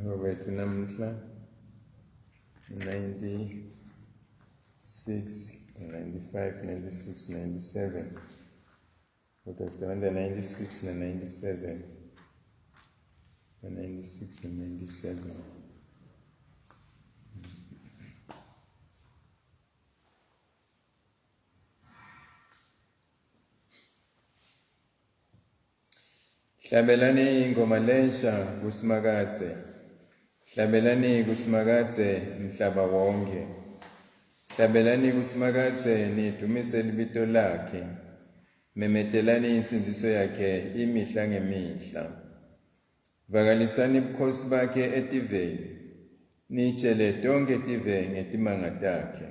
Wethu namuhla 96, 95, 96, 97. Kodwa sithanda 96 na 97. 96 na 97. Hlabelani ingoma lensha kuSimakadze. Hlabelani kuSimakadze mhlaba wonke. Hlabelani kuSimakadze nidumise libito lakhe. Memetelani insindziso yakhe imihla ngemihla. Vakalisani bukhosi bakhe etiveni, nitjele tonkhe tive ngetimanga takhe.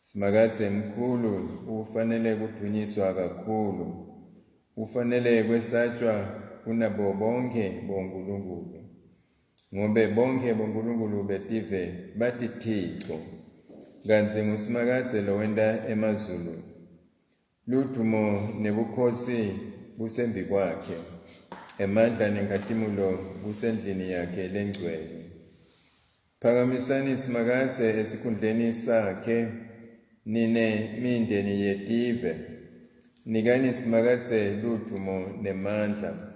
Simakadze mkhulu, ufanele kudvunyiswa kakhulu, ufanele kwesatshwa kunabo bonkhe bonkulunkulu. Ngobe bonkhe bonkulunkulu betive batithico, kantsi nguSimakadze lowenta emazulu. Ludvumo nebukhosi busembikwakhe, emandla nenkhatimulo kusendlini yakhe lengcwele. Phakamisani Simakadze esikhundleni sakhe, nine mindeni yetive. Nikani Simakadze ludvumo nemandla.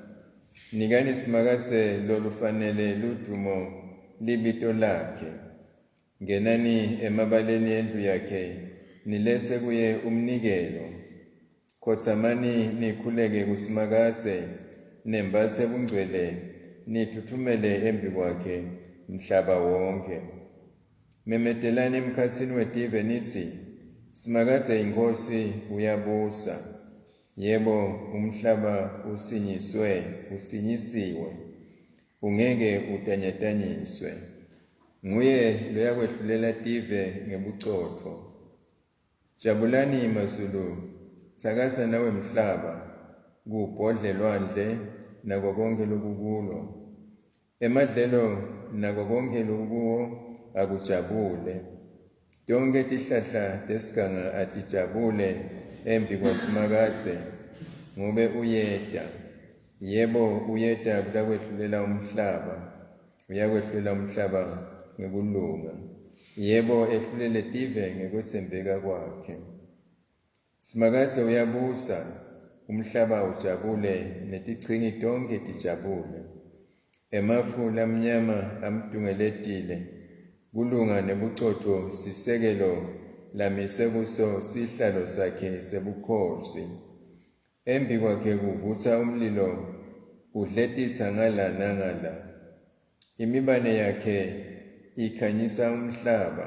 Nikani Simakadze lolufanele ludvumo libito lakhe. Ngenani emabaleni endlu yakhe, niletse kuye umnikelo. Khotsamani nikhuleke kuSimakadze, nembatse bungcwele, nitfutfumele embikwakhe, mhlaba wonkhe. Memetelani emkhatsini wetive nitsi, Simakadze iNkhosi uyabusa. Yebo, umhlaba usinyiswe, usinyisiwe, ungeke utanyatanyiswe. Nguye loyakwehlulela tive ngebucotfo. Jabulani mazulu, tsakasa nawe mhlaba, kubhodle lwandle nako konkhe lokukulo. Emadlelo nako konkhe lokukuwo akujabule. Tonkhe tihlahla tesiganga atijabule embi kwaSimakadze, ngobe uyeta. Yebo, uyeta kutakwehlulela umhlaba. Uyakwehlulela umhlaba ngekulunga. Yebo, ehlulele tive ngekwetsembeka kwakhe. Simakadze uyabusa, umhlaba ujabule netichingi tonkhe tijabule. Emafu lamnyama amtungeletile, kulunga nebucotfo sisekelo lamise kuso sihlalo sakhe sebukhosi. Embikwakhe kuvutsa umlilo, udle titsa ngala nangala. Imibane yakhe ikhanyisa umhlaba,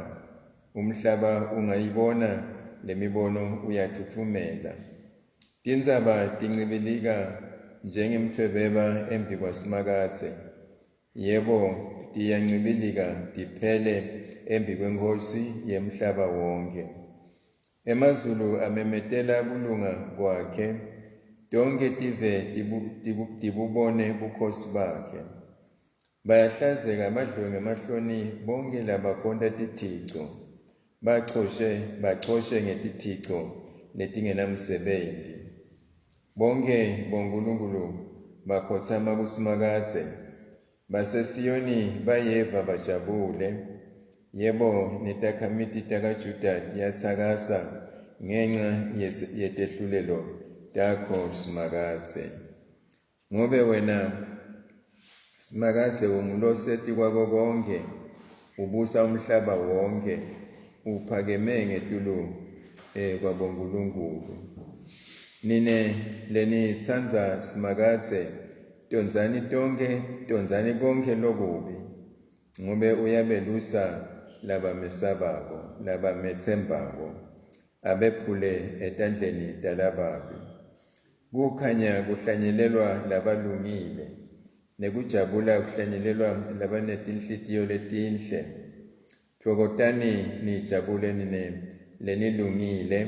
umhlaba ungayibona lemibono uyatfutfumela. Tintsaba tincibilika njengemtfwebeba embikwaSimakadze, yebo, tiyancibilika tiphele embikweNkhosi yemhlaba wonkhe. Emazulu amemetela kulunga kwakhe, tonkhe tive tibubone bukhosi bakhe. Bayahlazeka badliwe ngemahloni bonkhe labakhonta tithico, bachoshe bachoshe ngetithico letingenamsebenti. Bonkhe bonkulunkulu bakhotsama kuSimakadze, BaseSiyoni bayeva bajabule, yebo, netakhamiti takaJuda tiyatsakasa ngenca yetehlulelo takho, Simakadze. Ngobe wena, Simakadze, ungulosetikwako konkhe, ubusa umhlaba wonkhe, uphakeme ngetulu eh, kwabonkulunkulu. Nine lenitsandza Simakadze, Tondzani tonkhe, tondzani konkhe lokubi, ngobe uyabelusa labamesabako, labametsembako, abephule etandleni talababi. Kukhanya kuhlanyelelwa labalungile, nekujabula kuhlanyelelwa labanetinhlitiyo letinhle. Tfokotani nijabule nine lenilungile,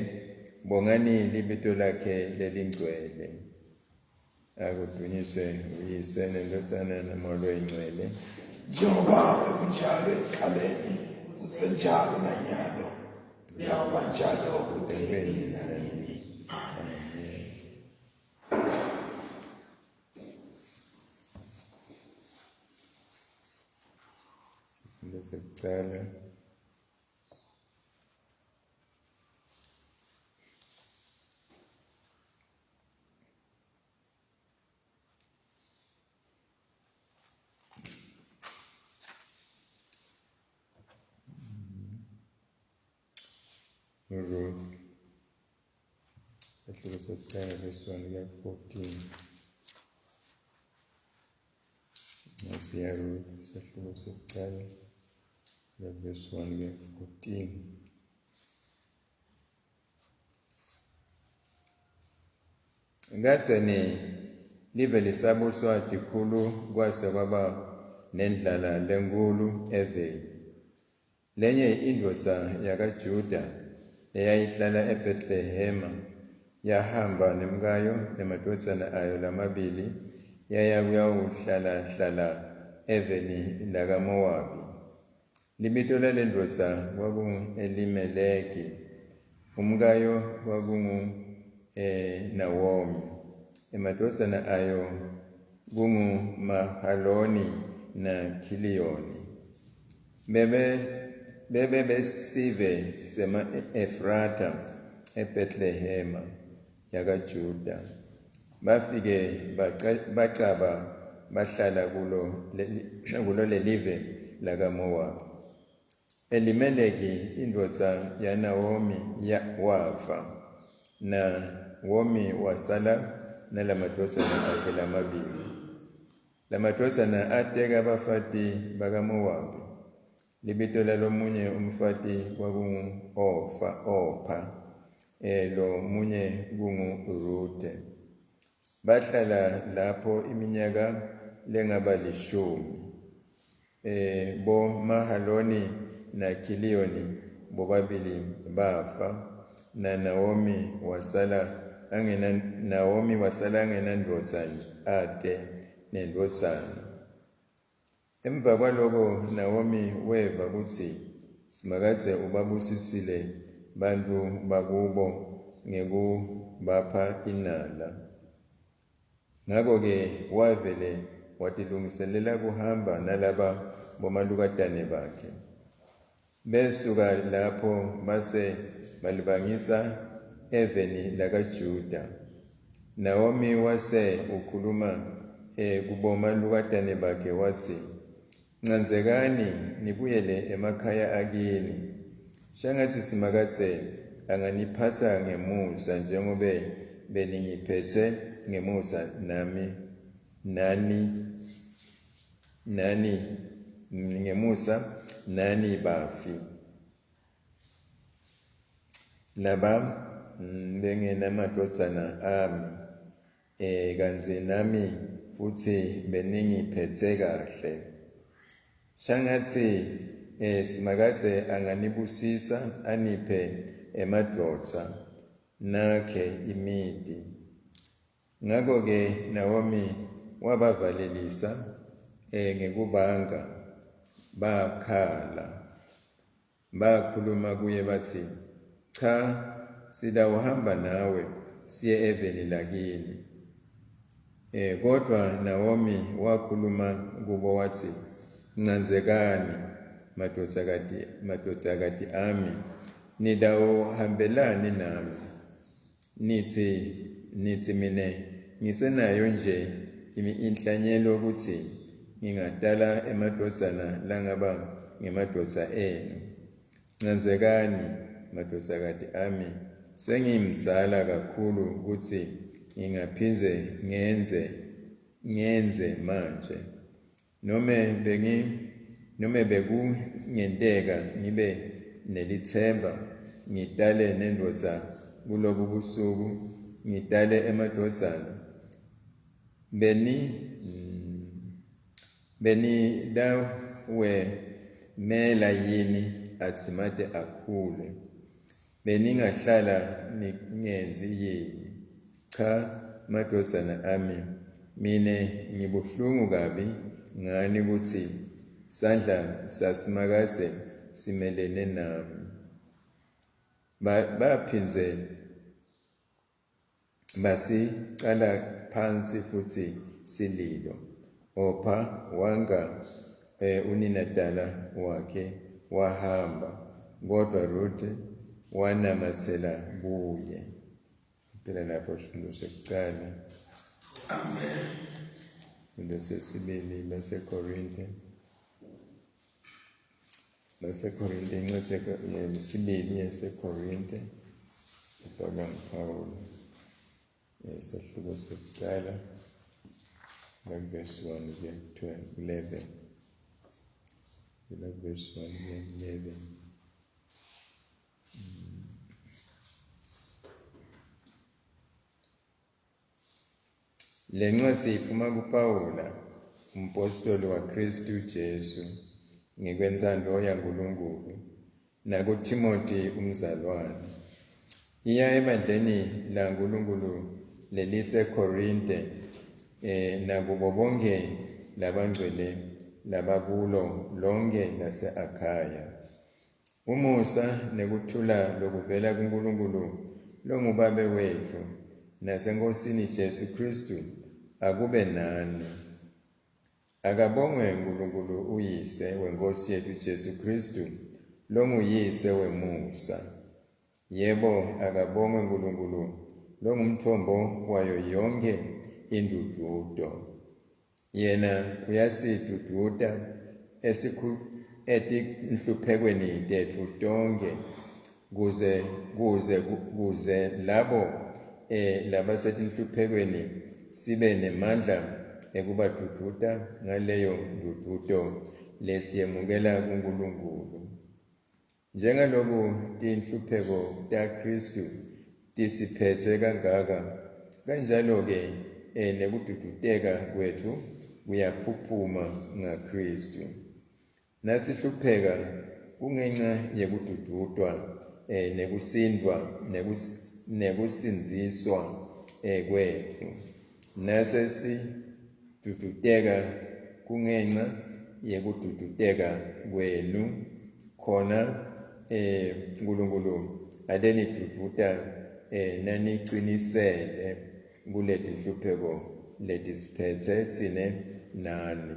bongani libito lakhe lelingcwele. Akudunyiswe uYise neNdvodzana naMoya loyiNgcwele. Njengoba bekunjalo ekuqaleni, kusenjalo nanyalo, kuyakuba njalo kude kube nini nanini. Amen. Lesekucala Ruth Sahluko sekucala verse 1 kuya ku-14. Incwadi yaRuth sahluko sekucala verse 1 kuya ku-14. Kadzeni live lisabuswa tikhulu kwase kwaba nendlala lenkhulu eveni. Lenye indvodza yakaJuda leyayihlala eBhetlehema yahamba nemkayo nemadvodzana ayo lamabili yaya kuyawuhlalahlala eveni lakaMowabi. Libito lalendvodza kwakungu-Elimeleki, umkayo kwakungu Nawomi, emadvodzana ayo kunguMahaloni naKhiliyoni. Bebe bebe besive sema-Efrata eBhetlehema yakaJuda. Bafike bacaba bahlala kulo kulo lelive lakaMowabi. Elimeleki indvodza yaNawomi ya, wafa, Nawomi wasala nalamadvodzana akhe lamabili. Lamadvodzana ateka bafati bakaMowabi. Libito lalomunye umfati kwakungu-Ofa, Opha, lomunye kunguRuthe. Bahlala lapho iminyaka lengaba lishumi. Bo Mahaloni naKhiliyoni bobabili bafa, naNawomi wasala angena Nawomi wasala angenandvodza ate nendvodzana. Emva kwaloko Nawomi weva kutsi Simakadze ubabusisile bantfu bakubo ngekubapha inala. Ngako-ke wavele watilungiselela kuhamba nalaba bomalukatane bakhe. Besuka lapho base balibangisa eveni lakaJuda. Nawomi wase ukhuluma kubomalukatane bakhe watsi, Ncandzekani nibuyele emakhaya akini. Shangatsi Simakadze anganiphatsa ngemusa njengobe beningiphetse ngemusa nami nani nani ngemusa nani bafi. Laba bengenamadvodzana ami kantsi nami futsi beningiphetse kahle. Shangatsi Simakadze anganibusisa aniphe emadvodza nakhe imiti. Ngako-ke Nawomi wabavalelisa ngekubanga, bakhala. Bakhuluma kuye batsi, Cha, sitawuhamba nawe siye eveni lakini. Kodvwa Nawomi wakhuluma kubo watsi, Ncandzekani, madvodzakati, madvodzakati ami, nitawuhambelani nami? Nitsi, nitsi mine ngisenayo nje inhlanyelo kutsi ngingatala emadvodzana langaba ngemadvodza enu. Ncandzekani, madvodzakati ami, sengimdzala kakhulu kutsi ngingaphindze ngenze ngenze manje. Nome bengi nome bekungenteka ngibe nelitsemba ngitale nendvodza kulobu busuku ngitale emadvodzana beni benidawemela yini adzimate akhule Beningahlala ningenzi yini? Cha, madvodzana ami, mine ngibuhlungu kabi ngani kutsi sandla saSimakadze simelene nami. Baphindze Basicala phansi futsi sililo. Opha wanga Uninatala wakhe wahamba, kodwa Ruth wanamatsela kuye. Phela lapho sifundo sekucala. Amen. Sifundo sesibili baseKorinte. BaseKorinte, incwadi yesibili yaseKorinte ibhalwa nguPawulu. Isahluko sekucala verse 1 kuya 11. Verse 1 kuya 11. Le ncwadi iphuma kuPawula, umpostoli waKristu Jesu, ngekwensando yaNkulunkulu, nakuThimothi umzalwane. Iya ebandleni laNkulunkulu leliseKorinte, nakubo bonke labangcwele labakulo lonke lase-Akhaya. Umusa nekuthula lokuvela kuNkulunkulu longuBabe wethu naseNkosini Jesu Kristu akube nani. Akabongwe uNkulunkulu uyise weNkosi yethu Jesu Kristu longuyise wemusa. Yebo, akabongwe uNkulunkulu longumthombo wayo yonke indududo. Yena uyasidududa etinhluphekweni tetfu tonkhe, kuze labo labasetinhluphekweni sibe nemandla ekubadududa ngaleyo ndududo lesiyemukela kuNkulunkulu. Njengaloku tinhlupheko taKristu tisiphetse kangaka, kanjalo-ke nekududuteka kwetfu kuyaphuphuma ngaKristu. Nasihlupheka kungenxa yekudududwa nekusindvwa nekusindziswa kwetfu. Nasesiduduteka kungenxa yekududuteka kwenu, khona uNkulunkulu alenidududa nanicinisele kuletinhlupheko letisiphethe tsine nani.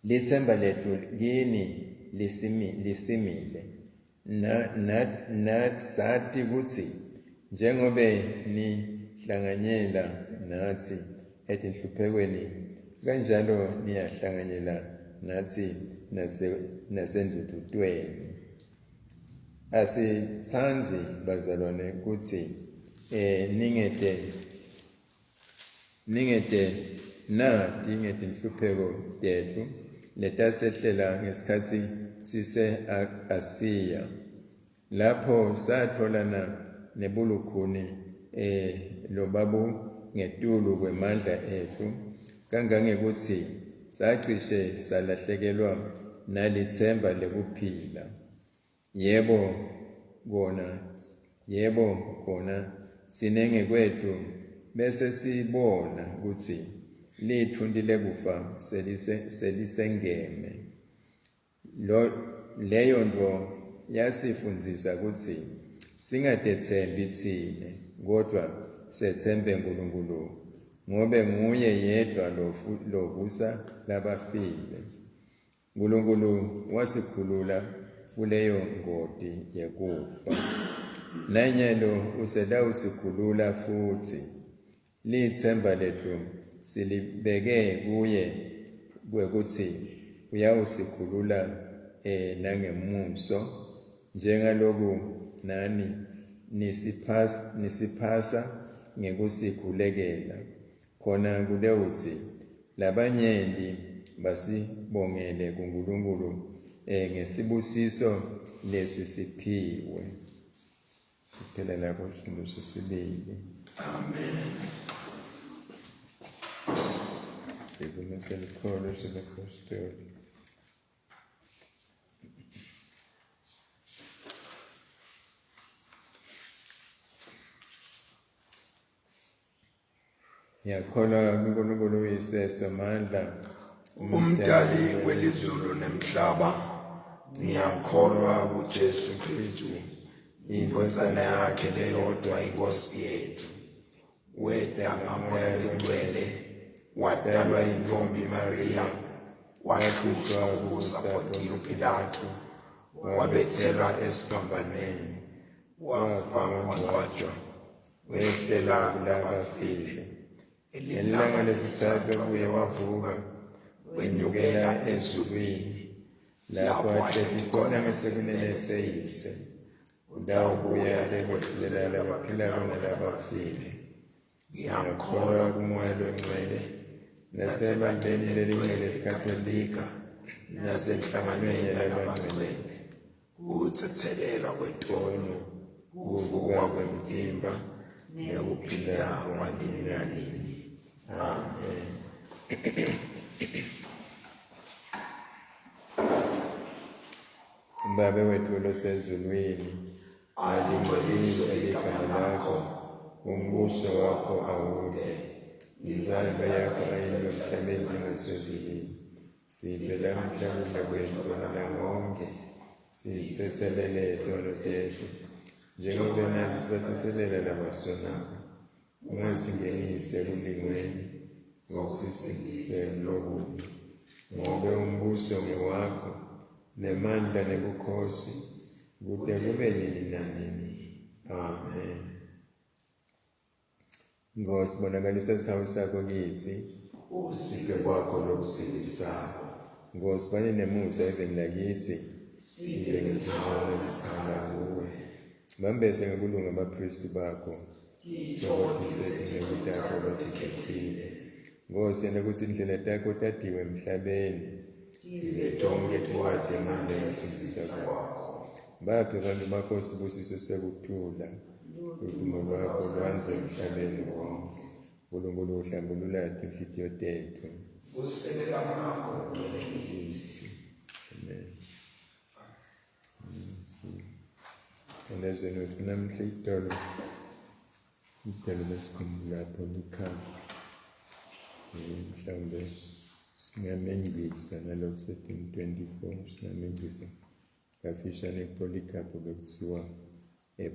Litsemba letfu kini lisimile, sati kutsi njengobe nihlanganyela natsi etinhluphekweni, kanjalo niyahlanganyela natsi nasendudutweni. Asitsandzi bazalwane kutsi ningete nati ngetinhlupheko tetfu letasehlela ngesikhatsi sise-Asiya, lapho satfolana nebulukhuni lobabungetulu kwemandla etfu, kangangekutsi sacishe salahlekelwa nalitsemba lekuphila. Yebo kona tsine ngekwetfu bese sibona kutsi litfunti lekufa selisengeme. Leyo ntfo yasifundzisa kutsi singatetsembi tsine, kodvwa setsembe Nkulunkulu, ngobe nguye yedvwa lovusa labafile. Nkulunkulu wasikhulula kuleyo ngoti yekufa. Nanyalo usetawusikhulula futsi. Litsemba letfu silibeke kuye kwekutsi uyawusikhulula nangemuso, njengaloku nani nisiphasa ngekusikhulekela, khona kulewutsi labanyenti basibongele kuNkulunkulu ngesibusiso lesisiphiwe. Siphela lapho sifundo sesibili. Amen. Sivume selikholo sebapostoli. Ngiyakholwa kuNkulunkulu uyise Somandla, umdali welizulu nemhlaba. Ngiyakholwa kuJesu Kristu, indvodzana yakhe leyodwa, iNkosi yethu. Weta ngaMoya Longcwele, watalwa yintombi Maria, Wahlushwa kubusa Pontiyo Pilato, wabethelwa esiphambanweni, wafa wangcwatshwa, wehlela kulabafile. Ngelanga lesithathu wabuye wavuka, wenyukela ezulwini, lapho ahleti khona ngesekunene seyise. Utawubuya atekwehlulela labaphilako nalabafile. Ngiyakholwa kuMoya loNgcwele, Nasebandleni lelingcwele leKatolika, nasenhlanganweni yalabangcwele, kutsetselelwa kwetono, kuvuka kwemtimba, nekuphila kwanini nanini. Amen. Babe wethu losezulwini, Alingcweliswe alingcweliswe igama igama lakho, lakho, umbuso wakho awude, inzalo yakho ayinde emhlabeni njengasezulwini. Siphe lamhla kudla kwethu kwamalanga onkhe, sithethelele tono tethu, njengoba nathi sibathethelela labasonako. Ungasingenisi ekulingweni, usisindise kulokubi. Ngobe umbuso ngewakho, nemandla nebukhosi, kude kube nini nanini. Amen. Nkosi, bonakalisa isihawu sakho kitsi. Usiphe kwakho lokusindisako. Nkosi, bani nemusa eveni lakitsi. Sibe nesihawu esivela kuwe. Bambese ngekulunga abapristi bakho. Titfokotise tinceku takho lotikhetsile. Nkosi, yenta kutsi indlela takho tatiwe emhlabeni. Tive tonkhe tiwati emandla ekusindzisa kwakho. Baphe abantu bakho sibusiso sekuthula. Udumo lwakho lwandze emhlabeni wonke. Nkulunkulu uhlambulula tinhlitiyo tetfu. Vuselela Moya wakho longcwele kitsi. Amen. Thandazweni wethu namhla itolo itolo lesikhumbula Polycarp. Mhlawumbe singamengcisa nalokhu 1324 singamengcisa kafishane Polycarp bekuthiwa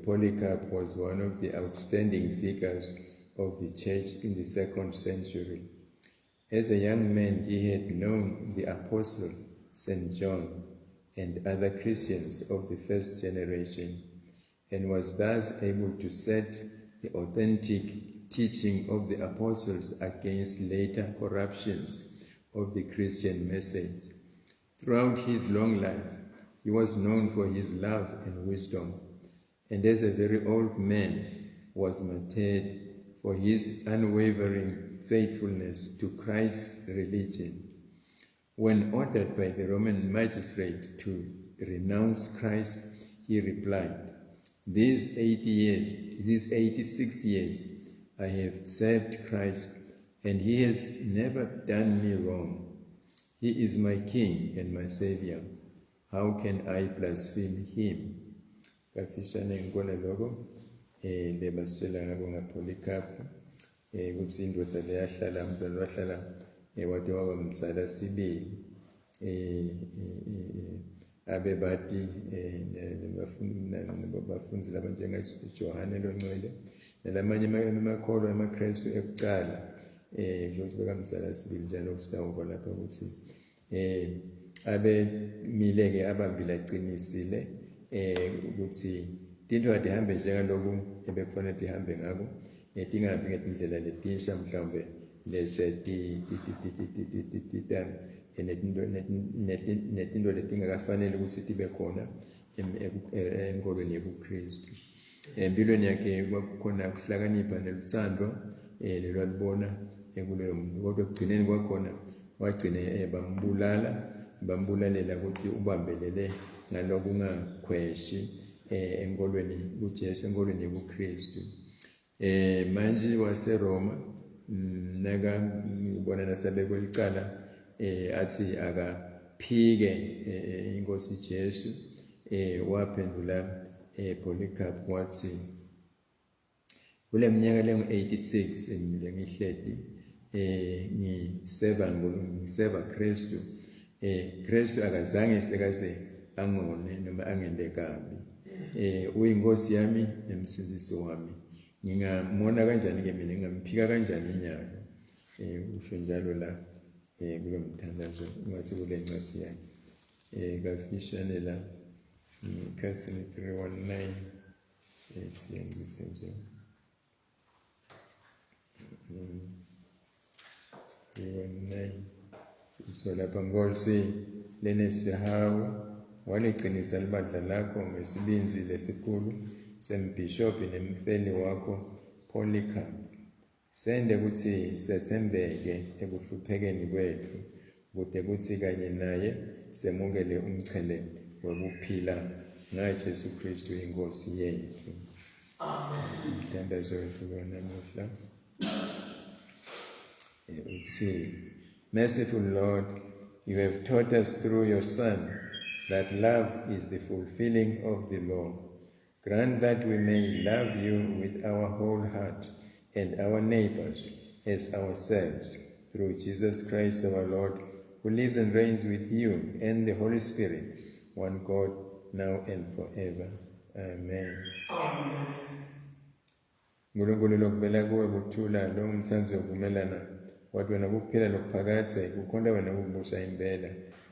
Polycarp was one of the outstanding figures of the church in the second century. As a young man, he had known the apostle St. John and other Christians of the first generation, and was thus able to set the authentic teaching of the apostles against later corruptions of the Christian message. Throughout his long life, he was known for his love and wisdom, and as a very old man was martyred for his unwavering faithfulness to Christ's religion. When ordered by the Roman magistrate to renounce Christ, he replied, These 80 years, these 86 years, I have served Christ, and he has never done me wrong. He is my King and my Savior. How can I blaspheme him? Kafishane ngikona lokho lebasitshela ngako ngaPolycarp kutsi indvodza leyahlala umzali wahlala wate waba mdzala sibili abe bati bafundzi labanjengaJohane loNgcwele nalamanye emakholwa emaKrestu ekucala njengoba bekamdzala sibili njalo sitawuva lapha kutsi abe mile-ke abambile acinisile ukuthi tintfo atihambe njengaloku ebekufanele tihambe ngako tingahambi ngetindlela letinsha mhlawumbe lese netinto letingakafaneli ukuthi tibe khona enkolweni yebuKristu. Empilweni yakhe kwakukhona kuhlakanipha nelutsandvo lelwalibona kuloyo muntu, kodwa ekugcineni kwakhona wagcine bambulala, bambulalela ukuthi ubambelele ngalokungakhweshi enkolweni kuJesu, enkolweni yebuKristu. Manje waseRoma nakabona nasabekwe licala athi akaphike inkosi Jesu, waphendula Polycarp wathi kule minyaka lengu-86 lengihleti ngiseva ngiseva Kristu, Kristu akazange sekaze angone noma angente kabi, uyinkosi yami nemsindzisi wami, ngingamona kanjani ke mina, ngingamphika kanjani inyalo? Usho njalo la. Kulo mthandazo ngathi kule ncwadi yakhe. Kafishane la khasini 319 siyangise nje 319 so lapha Nkosi lenesihawu waliqinisa libandla lakho ngesibinzi lesikhulu sembhishobhi nemfeli wakho Polycarp. Sende kutsi setsembeke ekuhluphekeni kwetfu kute kutsi kanye naye semukele umchele wekuphila ngaJesu Kristu iNkosi yetfu. Amen. Umthandazo wetfu namuhla uthi, Merciful Lord, you have taught us through your Son that love is the fulfilling of the law. Grant that we may love you with our whole heart and our neighbors as ourselves, through Jesus Christ our Lord, who lives and reigns with you and the Holy Spirit, one God, now and forever. Amen. Amen. Nkulunkulu lokuvela kuwe kuthula lo ngumthanzi wokuvumelana wathi wena kuphila lokuphakadze kukhonta wena kukubusa impela.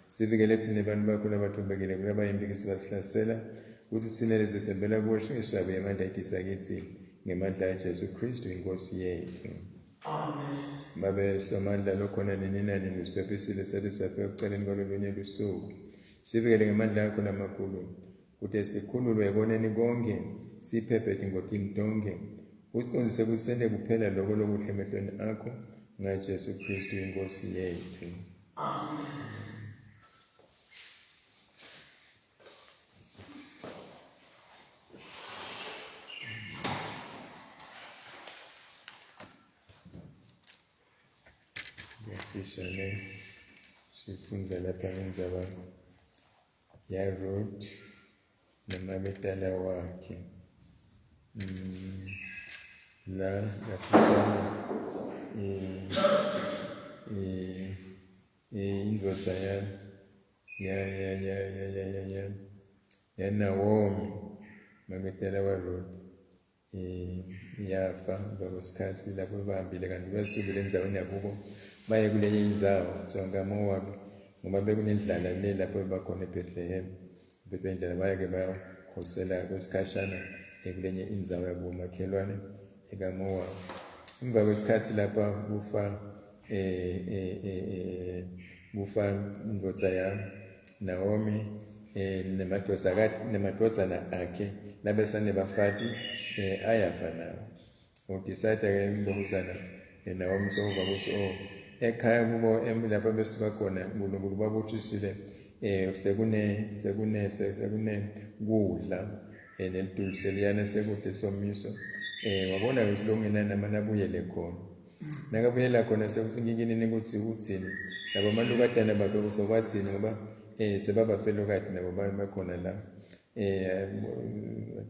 Sivikele tsine bantu bakho labathobekile kulaba impikisi basihlasela kutsi sinele sesembela kuwe singesabi emandla etitsa kitsi ngemandla aJesu Kristu iNkosi yetfu. Amen. Babe somandla lokhona nini nanini usiphephisile sathi safika ekucaleni kwalolunye lusuku. Sivikele ngemandla akho lamakhulu kute sikhululwe ekoneni konke siphephe etingotini tonkhe. Usiqondise kutsi sente kuphela loko lokuhle emehlweni akho ngaJesu Kristu iNkosi yetfu. Amen. Ngiyafishane sifundza lapha ngendzaba yaRuth nomabetala wakhe. La ngafishane indvodza ya ya ya ya ya ya ya ya ya Naomi maketala waRuth yafa emva kwesikhatsi lapho bahambile kanti basukile endzaweni yakubo baye kulenye indzawo kuthiwa ngaMowabi ngoba bekunendlala le lapho bakhona eBethlehem. Bebendlela baye-ke bayokhosela kwesikhashana kulenye indzawo yakubomakhelwane ekaMowabi. Emva kwesikhatsi lapha kufa kufa indvodza ya Naomi nemadvodzana akhe labesanebafati ayafa nawo. Udecide-ke lokuzana Naomi sowuva kutsi oh ekhaya kubo lapho besuka khona uNkulunkulu babuthisile sekune kudla nelidulu seliyana sekude somiso. Wabona ukuthi lokungenani namane abuyele khona. Nakabuyela khona sekusinkinkinini kutsi utsini labo malukatana bakhe kusokwathini ngoba sebabafelokati nabo bakhona la.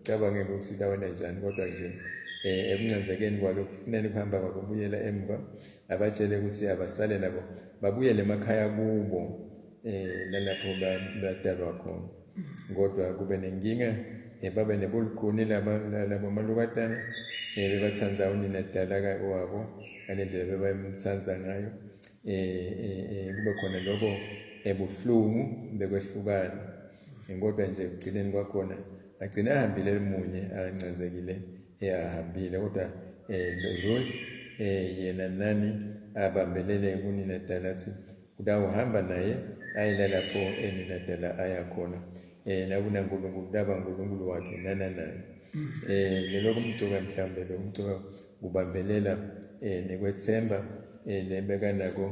Cabange ukuthi lawena njani kodwa nje ekuncanzekeni kwakhe kufuneni kuhamba kwakhe kubuyela emva abatshele ukuthi abasale nabo babuyele emakhaya kubo lalapho badalwa khona. Kodwa kube nenkinga babe nebulukhuni laba malukatana bebathandza unina dala wabo ngalendlela bebamthandza ngayo. Kube khona lokho ebuhlungu bekwehlukana. Kodwa nje ekugcineni kwakhona agcina ahambile emunye ancanzekile ehambile kodwa Ruth yena nani abambelele kunina dala athi utawuhamba naye ayela lapho enina dala aya khona. NakunaNkulunkulu taba uNkulunkulu wakhe nana naye. Lelo kumcuka mhlambe lo kumcuka kubambelela nekwethemba lebekanako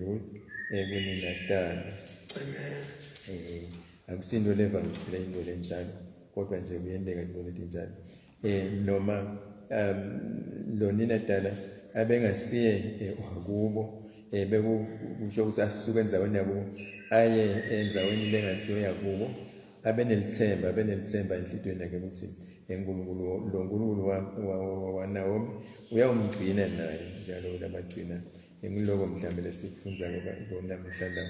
Ruth kunina dala. Amen. Akusinto levamisile into lenjalo kodwa nje kuyenteka into letinjalo. Noma lo nina dala abengasiye wakubo bekusho ukuthi asuke endzaweni yakubo aye endzaweni lengasiyo yakubo abe nelithemba enhlitiyweni yakhe ukuthi uNkulunkulu lo Nkulunkulu wa Naomi uyawumgcina naye njalo labagcina. Ngiloko mhlambe lesifundzako namuhla la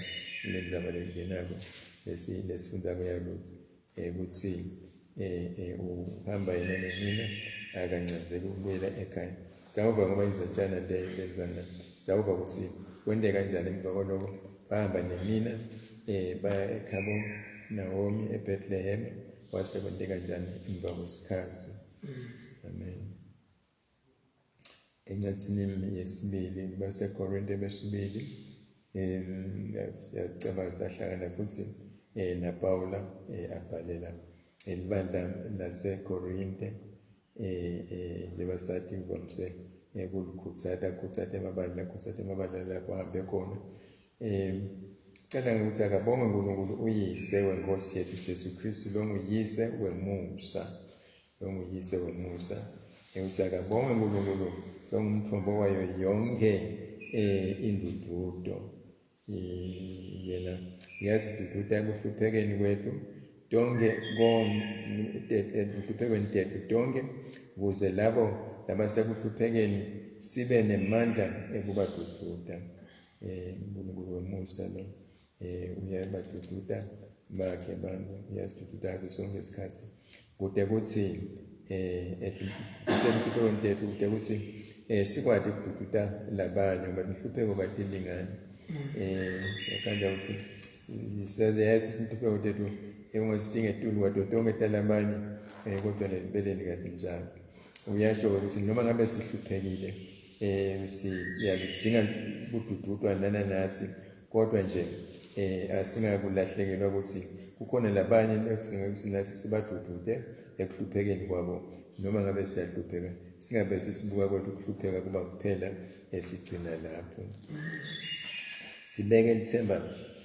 lendzaba lengenako lesifundzako yaRuth ukuthi uhamba yena nenina akancanzeki ukubuyela ekhaya. Sitawuva ngoba indzatshana lenzana sitawuva ukuthi Kwenteka kanjani emva kwaloko? Bahamba nenina baya ekhabo Naomi eBethlehem. Kwase kwenteka njani emva kwesikhatsi? Amen. Encwadzini yesibili baseKorinte besibili, siyacabanga sahlangana futhi naPawula abhalela libandla laseKorinte, njengoba sathi kuvamise kulikhutsata, khutsata emabandla, khutsata emabandla lapho ahambe khona. Cela ukuthi akabonge uNkulunkulu uyise wenkosi yethu Jesu Kristu, longuyise wemusa, longuyise wemusa. Ukuthi akabonge uNkulunkulu longumthombo wayo yonke indududo. Yena uyasidududa ekuhluphekeni kwethu tonke, ekuhluphekweni tethu tonke, ukuze labo labasekuhluphekeni sibe nemandla ekubadududa. uNkulunkulu wemusa lo uyabadududa bakhe abantu, uyasidududa ngaso sonke isikhathi, kude kuthi ekuhluphekweni tethu, kude kuthi sikwati ukudududa labanye, ngoba inhlupheko katilingani. Kanje ukuthi siyazi inhlupheko tethu engasidinga etulu kwato tonke talabanye, kodwa nempeleni kade njalo. Uyasho ukuthi noma ngabe sihluphekile, siyaludzinga kudududwa nana nathi, kodwa nje asingakulahlekelwa ukuthi kukhona labanye ekudzinga ukuthi nathi sibadudude ekuhluphekeni kwabo. Noma ngabe siyahlupheka, singabe sisibuka kwethu ukuhlupheka kuba kuphela esigcina lapho. Sibeke lithemba,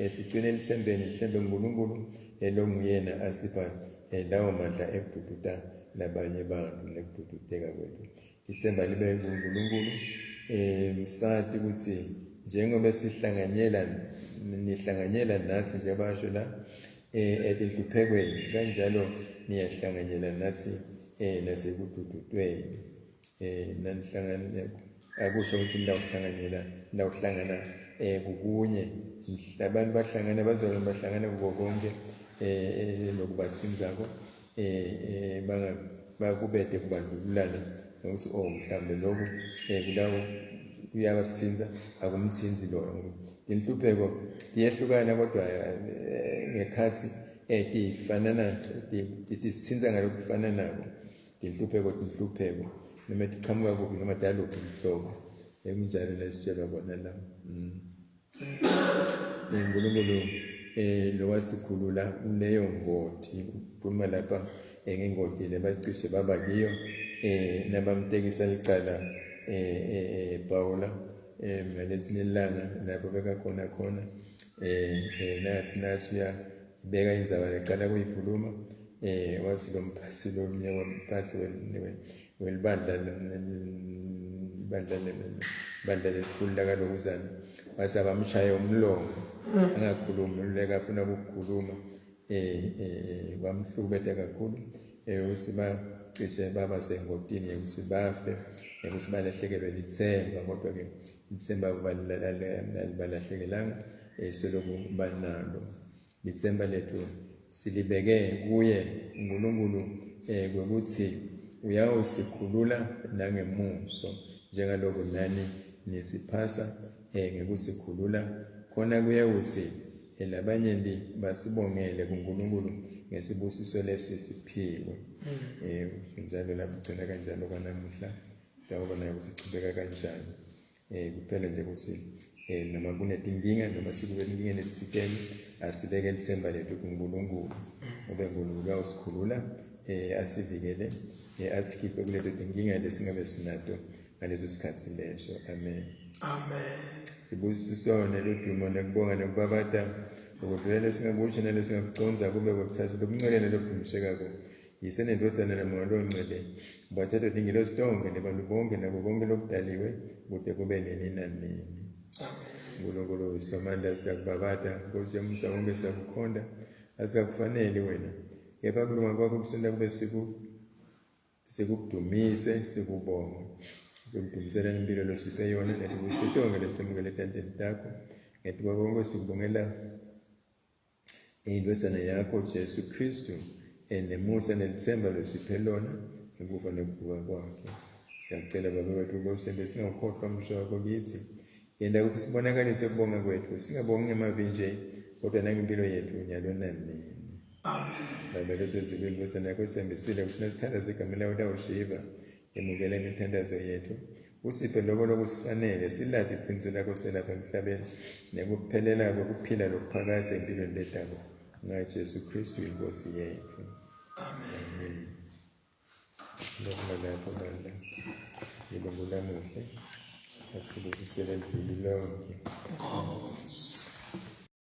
sigcine lithembeni, lithembe uNkulunkulu elonguyena asipha lawo mandla ekudududa labanye bantu nekudududeka kwethu. Ithemba libe kuNkulunkulu. Sathi ukuthi njengoba sihlanganyela, nihlanganyela nathi njengoba la etinhluphekweni, kanjalo niyahlanganyela nathi nasekudududweni. Nanihlanganyela, akusho ukuthi nitawuhlanganyela, nitawuhlangana kukunye. Abantu bahlangana, abazalwane bahlangana kuko konke lokubathinzako, bakubede kubandlululana nokuthi oh mhlawumbe lokhu kulawo kuyabasinza, akumthinzi loyo. Inhlupheko iyehlukana, kodwa ngekhathi tifanana, tisithinza ngalokufananako. Tinhlupheko tinhlupheko, noma tichamuka kuphi noma taluphi luhlobo, ekunjalo lesitshelwa kona la. uNkulunkulu lowasikhulula kuleyo ngoti, ukhuluma lapha ngengoti lebacishe baba kiyo nabamtekisa licala Pawula ngalesinye ilanga lapho bekakhona khona, nathi nathi uyabeka indzaba lecala kuyikhuluma, wathi lo mphathi lomnye wamphathi welibandla bandla lelikhulu lakalokuzana, wase abamshaye umlomo angakhulumi leka afuna ukukhuluma, bamhlukubeta kakhulu, ukuthi bacishe baba sengotini yokuthi bafe, ukuthi balahlekelwe lithemba, kodwa-ke lithemba alibalahlekela seloku banalo. Lithemba lethu silibeke kuye uNkulunkulu kwekuthi uyawusikhulula nangemuso, njengaloko nani nisiphasa ngekusikhulula, khona kuyawuthi labanye basibongele kuNkulunkulu ngesibusiso lesi siphiwe. Njalo lapho ugcina kanjalo kwanamuhla, tawubona ukuthi ichubeka kanjani. Kuphela nje ukuthi noma kunetinkinga, noma sikube enkingeni ethiteni, asibeke lithemba lethu kuNkulunkulu, ngoba uNkulunkulu uyawusikhulula, asivikele, asikhiphe kuleto tinkinga lesingabe sinato ngaleso sikhathi leso. Amen. Amen. Sibusiso neludumo nekubonga nekubabata ukudlulela lesingakusho nalesingakuconza kube kwekuthatha lokuncwele nalokudumishekako yise nendvodzana naMoya loNgcwele, bathathwe tingilosi tonke nebantu bonke nako konke lokudaliwe kude kube nini nanini. Amen. Nkulunkulu somandla, siyakubabata, Nkosi yomusa wonke, siyakukhonda, asikakufaneli wena, kepha kulunga kwakho kusenta kube sikudumise, sikubonge, sikudumisela impilo losiphe yona netibusiso tonke lesitemukele etandleni takho. Ngetuba konke sikubongela indvodzana yakho Jesu Kristu nemusa nelithemba losiphe lona ngekufa nekuvuka kwakhe. Siyacela Baba wethu ukuba usente singawukhohlwa umsho wakho kithi. Yenta kutsi sibonakalise kubonga kwetfu, singabongi ngemavi nje, kodwa nangempilo yetfu nyalo nanini. Amen. Babe losezulwini, Nkosi yakho etsembisile kutsi nasithandaza egameni lakho utawushiva. Yemukela imithandazo yetfu. Usiphe loko lokusifanele, silati iqiniso lakho selapha emhlabeni nekuphelela kwekuphila lokuphakadze empilweni letako. NgaJesu Kristu iNkosi yetfu. Amen. Lokuma lapho bandla. Yebo ngulamuhle. Asibusisele liviki lonke. Nkosi.